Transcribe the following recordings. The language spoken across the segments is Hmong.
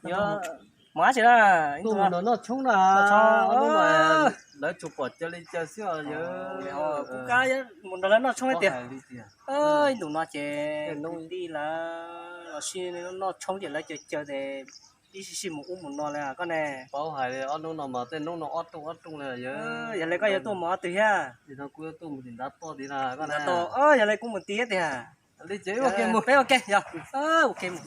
Yog, mus dab tsi na? Tuaj mus nrog noj tshoob na. Lawv tsuas pom caw li caw xwb os yawg. Kuv mus nrog lawv noj tshoob tiag. Ib ntus no ces kwv tij lawv los sib noj tshoob ces lawv caw caw ces ib sij sij mus ub mus no li koj ne. Paub hais li ob hnub no mas tej hnub no ob rooj ob rooj li yawg. Yog li koj yuav tuaj mus ob tug thiab? Kuv yuav tuaj mus tim nrad toj tid na koj na. Yog li kuv mus tim thiab tiag. Li ces ua ke mus, peb ua ke yog. Ua ke mus.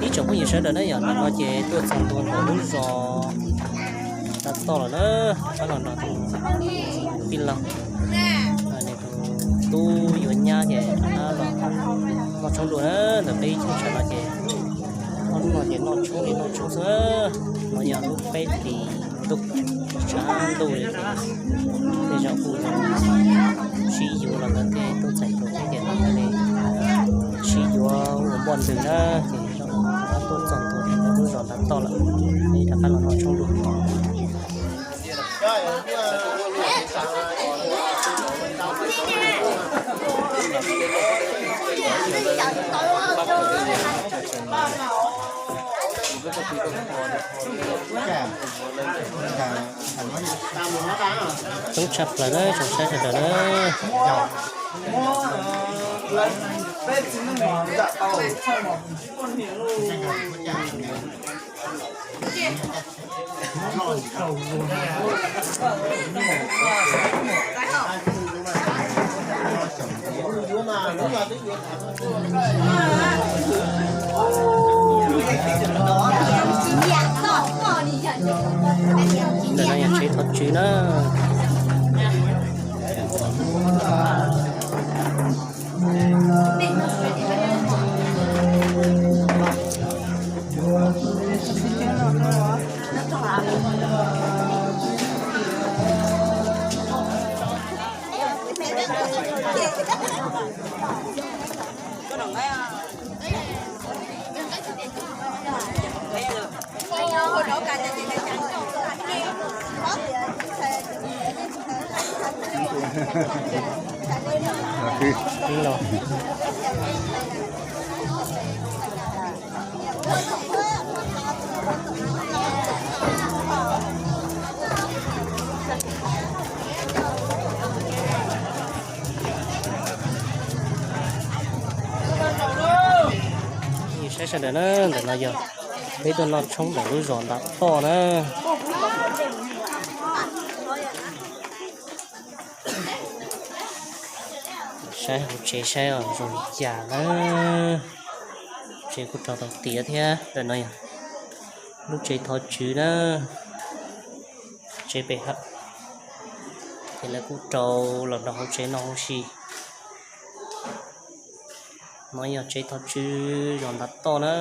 Ib tsoom phooj ywg sawv daws na, yog ntawm no ces tuaj txog ntua ntawm lub zos Dav Toj lawm na, rov qab los nrog tus tij laug, tus tub yuav nyab ces rov qab los noj tshoob dua na. Ntawm peb ib cheeb tsam no ces ob hnub no ces noj tshoob li noj tshoob xwb. No yog lub peb hlis ntuj, tshav ntuj li ces tej zaum kuj sib yuav los ntawd tej tub ntxhais hluas thiab ces los ntawd li sib yuav ua npoj ntws na. Ces zaum no rov qab tuaj txog ntua lub zos Dav Toj lawm, peb rov qab los noj tshoob dua. Coob tshaj plaws na, tsoom saib sawv daws na. Ntawm no yog tsev thov tswv na. Saib sawv daws na, ntawm no yog peb tuaj noj tshoob ntawm lub zos nram toj na. Saib hauv tsev saib zoo li cas na. Tsev kuj rau tau tiav thiab. Ntawm no yog lub tsev thov tswv na. Tsev pem hawm ces lawv kuj rau los rau hauv tsev no huv si. No yog tsev thov tswv zos nram toj na.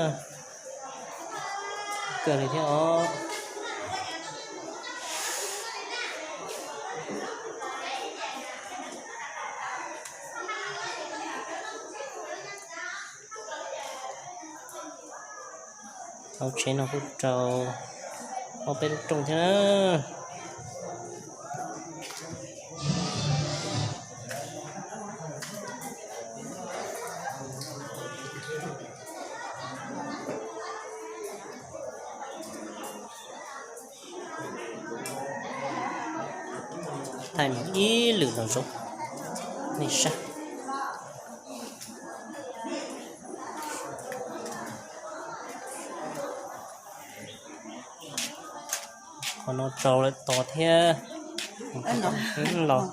Kawg li thiab os. Hauv tsev no kuj rau ob peb lub rooj thiab na. Thaij mus ib lwm los zoo nej saib. Qhov no rau lawm tod thiab. Los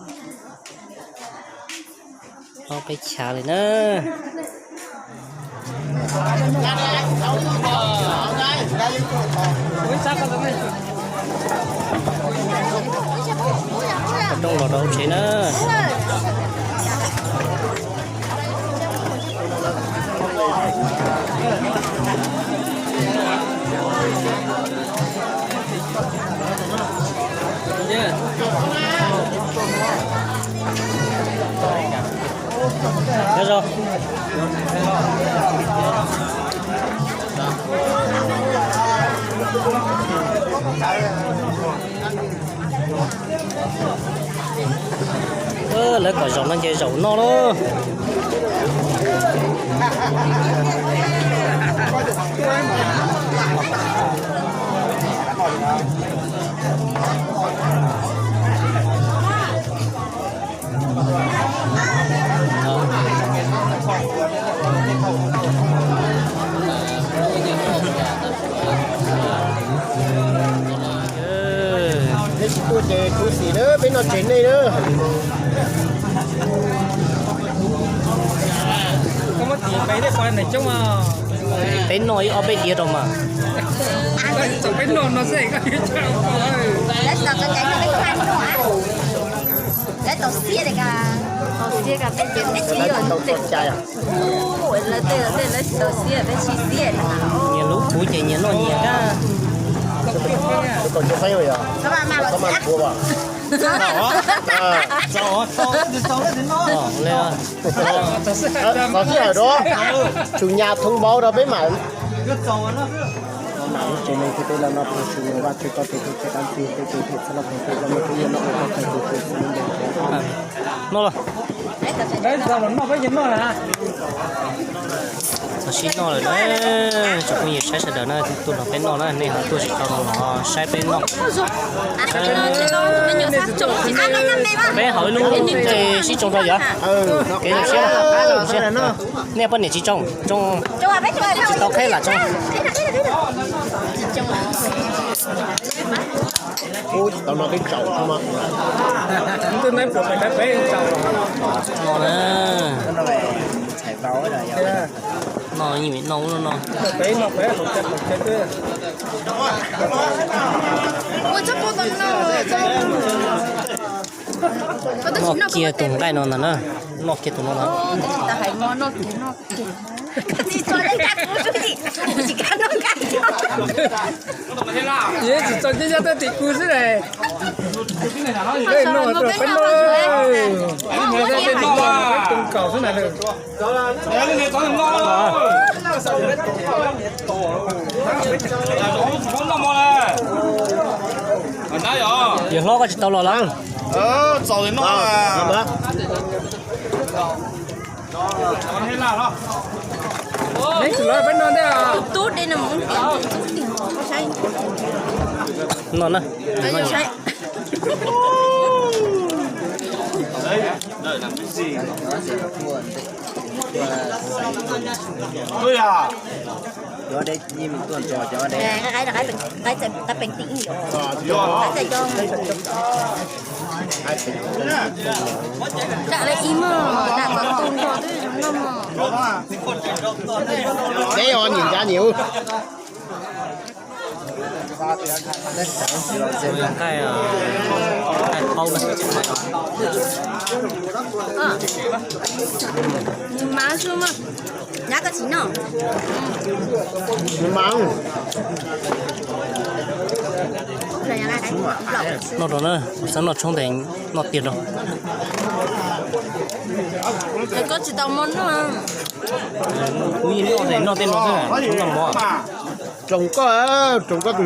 ob peb chav li na. Rooj los rau hauv tsev na. Nyob zoo. Lawv kom zaum no ces zaum no lauj. Nej tsis tuaj ces khuv xim na, peb noj tsev nej na. Peb noj ib ob peb diav rau mas. Peb noj no xwb. Lawv tau xiab li ka, tau xiab ka peb ces tsis tau cai. Lawv tej lawv tej lawv tsis tau xiab, peb sib xiab li. Nyias lub kuv ces nyias noj nyias kab. Xov sij hawm rau, chủ nhà thông báo rau peb mam. Mam lub tsev neeg thiab peb los noj tag su mus vaj tswv toj tes tus tsev dab tsi peb tus thiaj txhij loj pem peb los noj peb yuav noj ua tau tag tus tus xwb. No los. Noj peb yuav noj na. Txog sib noj lawm na, tsoom phooj ywg saib sawv daws na, tuaj nrog peb noj na, nej ho tuaj tsis tau no los saib peb noj. Peb haus ib lub sib tsoo rau yom. Kev zoo siab, nej poj niam tsis tsoo, tsoo tsis tau qheb lam tsoo. Ub, tsis tau no twb tsaus no. Twb neb puas pes dawb peb tsaus no na. No yeej vim no ub no no. Noj kiag tus nqaij no ntag na. Noj kiag tus no ntag. Yeej tsis txog cib zog tej tim kuv xwb ne. Peb noj rau peb noj. Peb tus kaus xwb na. Yawg hlob koj tsis tau los lawm. Txaus li no. No na. Peb os, nyiam ncaj nyiam ub. Nqaij, nqaij qaub na. Nws mas xwb mas, nyab koj tsis noj. Noj rau na, kuv xav noj tshoob tes noj tiag rau. Koj tsis tau mov noj. Kuv yeej noj tes noj tej no xwb, tshoob noj mov. Tsoom koj, tsoom koj tus